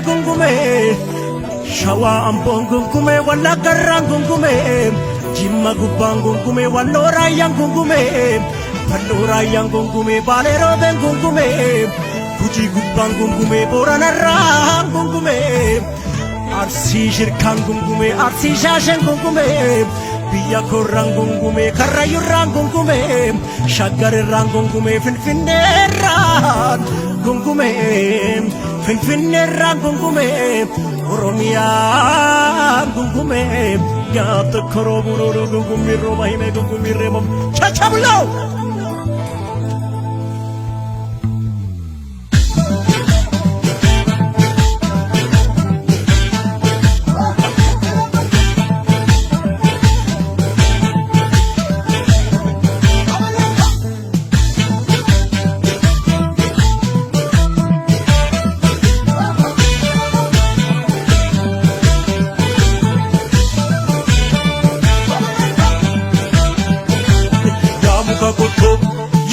Gungume, Shawaa Amboon gungume, Wallaggarraan gungume, Jimma gubbaan gungume, Walloo Raayyaan gungume, Balloo Raayyaan gungume, Baalee Roobeen gungume, Gujii gubbaan gungume, Booranarraan gungume, Arsii Shirkaan gungume, Arsii Shaasheen gungume, biyya koorraan gungume, Karrayyurraan gungume, Shaggarirraan gungume, Finfinneerraan gungume, Finfinneerraan gungume, Oromiyaan gungume, gaaf tokko roobuu roobuu gungummii rooba himee gungummii reebam chachabuloo. Yaa muka qottoo,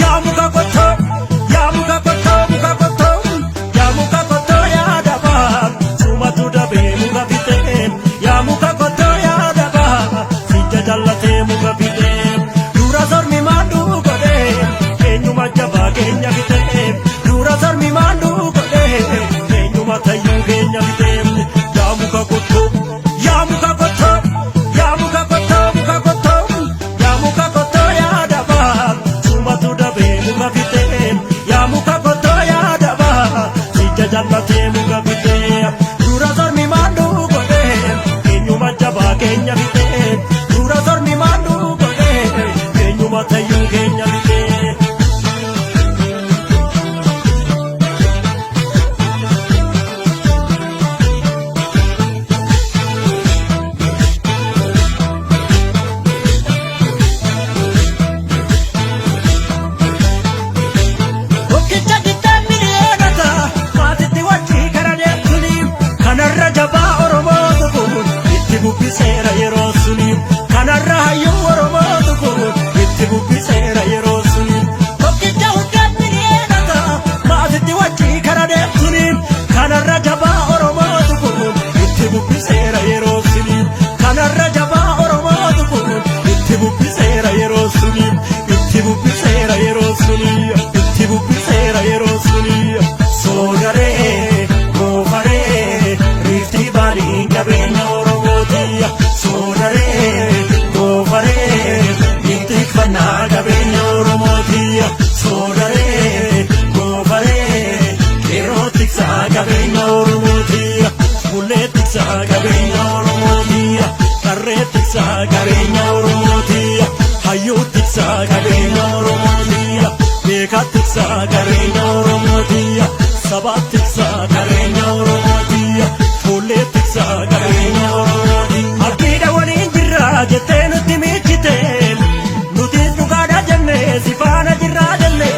yaa muka qottoo, yaa muka qottoo, muka qottoo, yaa muka qottoo yaa dabaa, sumatu dabee muka fixee, yaa muka qottoo yaa dabaa, sija jallatee muka fixee, dura sormi maanduu godhee, eenyuma jabaa keenya fixee, dura sormi maanduu godhee, eenyuma tayyuu keenya fixee, yaa muka qottoo, yaa muka qottoo, yaa muka qottoo, muka qottoo, yaa muka qottoo yaa dabaa, sumatu dabee muka fixee, yaa muka qottoo yaa dabaa, sija jallatee muka fixee, dura sormi maanduu godhee, eenyuma jabaa keenya fixee, dura sormi maanduu godhee, eenyuma tayyuu keenya fixee. Tokkicha qixxee miliyoonata maatitti wajjii kara deemtuni kanarra jabaa Oromootu kun itti bubbiseera yeroo suni kanarra hayyuu Oromootu kun itti bubbiseera yeroo suni tokkicha hundeen miliyoonata maatitti wajjii kara deemtuni kanarra jabaa Oromootu kun itti bubbiseera yeroo suni kanarra jabaa Oromootu kun itti bubbiseera yeroo suni itti bubbiseera yeroo suni itti bubbiseera yeroo suni soodaree goofaree riiftii baaliin qabeenya Oromooti soodaree goofaree intikfannaa qabeenya Oromooti soodaree goofaree qeerroo tiksaa qabeenya Oromooti bullee tiksaa qabeenya Oromooti qarree tiksaa qabeenya Oromooti hayyuu tiksaa qabeenya Oromooti beekaa tiksaa qabeenya Oromooti sabaa tiksaa qabeenya Oromooti fuullee tiksaa qabeenya Oromooti. Abdiidha waliin jirra jettee nutti miichite nuti dhugaadha jenne si faana jirraa jenne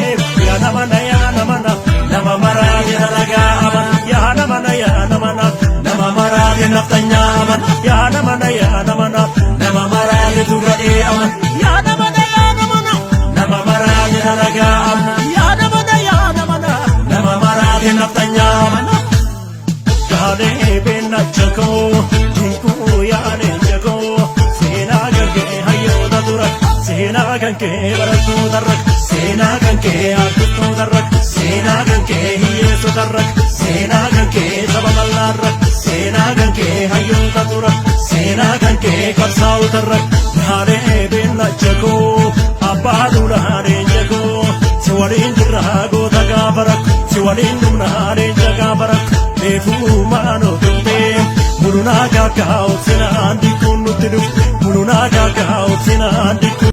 yaa nama na yaa nama na nama maraa jira ragaa aman yaa nama na yaa nama na nama maraa jira naftanyaa aman yaa nama na yaa nama na nama maraa jitu gadhee aman yaa nama na yaa nama na nama maraa jira ragaa aman yaa nama na yaa nama na nama maraa jira naftanyaa aman. Gaalee beena jakoo dinkuu yaalee jakoo seenaa kan kee hayyoota dura seenaa kan kee barattoota rak seenaa kan kee artistoota rak seenaa kan kee hiyyeessota rak seenaa kan kee saba bal'aa rak seenaa kan kee hayyoota dura seenaa kan kee qabsaa'ota rak gaalee beena jakoo abbaa duulaalee jakoo si waliin jirra goota gaafa rak si waliin dhumnaalee gaafa rak. Beefuu maanoo tuqxee mulunaa gaaggaa obsina